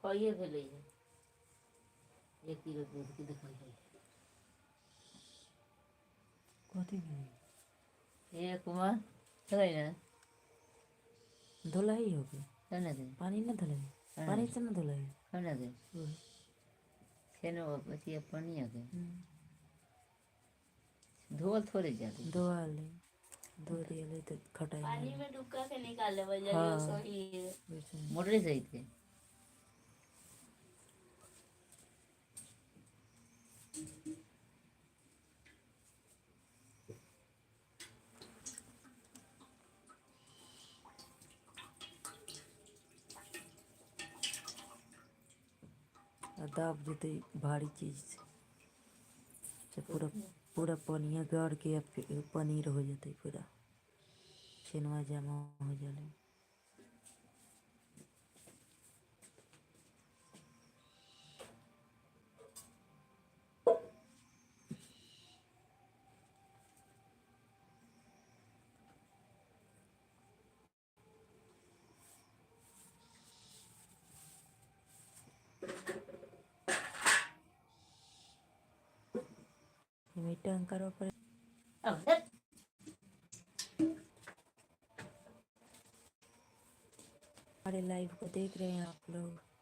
कहिए भेलै है 1 किलो दूध के देखल है। कथी भेलै? हे कुमार, चलै ना। धोलाई हो गई। चल ना दे। पानी न धोलाई, पानी से न धोलाई। चल ना दे। ओहे। छेनो अथी पनिया के धोअल थोड़े जाते। धोआ ले, धो दियले तऽ खटाइ पानी ना। में डुबका के निकाल लेवल जाई। सही। वैसे ही। मोटरे से अइते। आ दाब देतै भारी चीज से से पूरा पूरा पनिया गड़ के आ पनीर हो जेतै पूरा, छेनवा जमा हो जाले। एमे टंकर पर। अब धत। हमारे लाइव को देख रहे हैं आप लोग।